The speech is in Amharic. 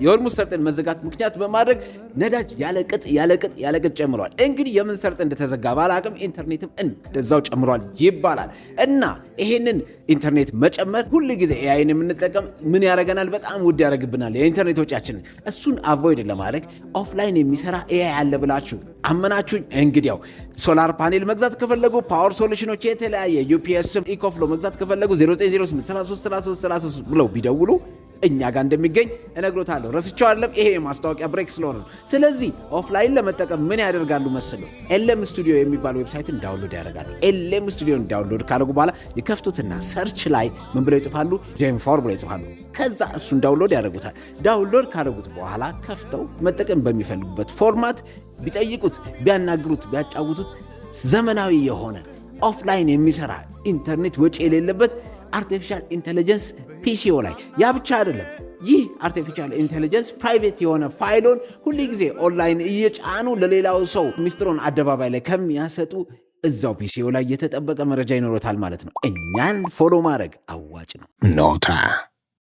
የሆርሙዝ ሰርጥን መዘጋት ምክንያት በማድረግ ነዳጅ ያለቅጥ ያለቅጥ ያለቅጥ ጨምሯል። እንግዲህ የምን ሰርጥ እንደተዘጋ ባላቅም ኢንተርኔትም እንደዛው ጨምሯል ይባላል። እና ይሄንን ኢንተርኔት መጨመር ሁል ጊዜ AI ን የምንጠቀም ምን ያደርገናል? በጣም ውድ ያደርግብናል የኢንተርኔት ወጪያችንን። እሱን avoid ለማድረግ offline የሚሰራ AI አለ ብላችሁ አመናችሁኝ? እንግዲያው solar panel መግዛት ከፈለጉ፣ power solution ኖች፣ የተለያየ UPS፣ EcoFlow መግዛት ከፈለጉ 0908 33 33 33 ብለው ቢደውሉ እኛ ጋር እንደሚገኝ እነግሮታለሁ። ረስቼው አይደለም፣ ይሄ የማስታወቂያ break ስለሆነ ነው። ስለዚህ offline ለመጠቀም ምን ያደርጋሉ መሰሎት? LM Studio የሚባል website ን download ያደርጋሉ። LM Studio ን download ካደረጉ በኋላ ይከፍቱትና search ላይ ምን ብለው ይጽፋሉ? Gen 4 ብለው ይጽፋሉ። ከዛ እሱን download ያደርጉታል። Download ካደረጉት በኋላ ከፍተው መጠቀም በሚፈልጉበት format ቢጠይቁት፣ ቢያናግሩት፣ ቢያጫውቱት ዘመናዊ የሆነ offline የሚሰራ፣ ኢንተርኔት ወጪ የሌለበት artificial intelligence PC ዮ ላይ። ያ ብቻ አይደለም። ይህ artificial intelligence private የሆነ ፋይሎን ሁል ጊዜ ኦንላይን እየጫኑ ለሌላው ሰው ሚስጥሮን አደባባይ ላይ ከሚያሰጡ እዛው PC ዮ ላይ የተጠበቀ መረጃ ይኖሮታል ማለት ነው። እኛን follow ማድረግ አዋጭ ነው። ኖታ።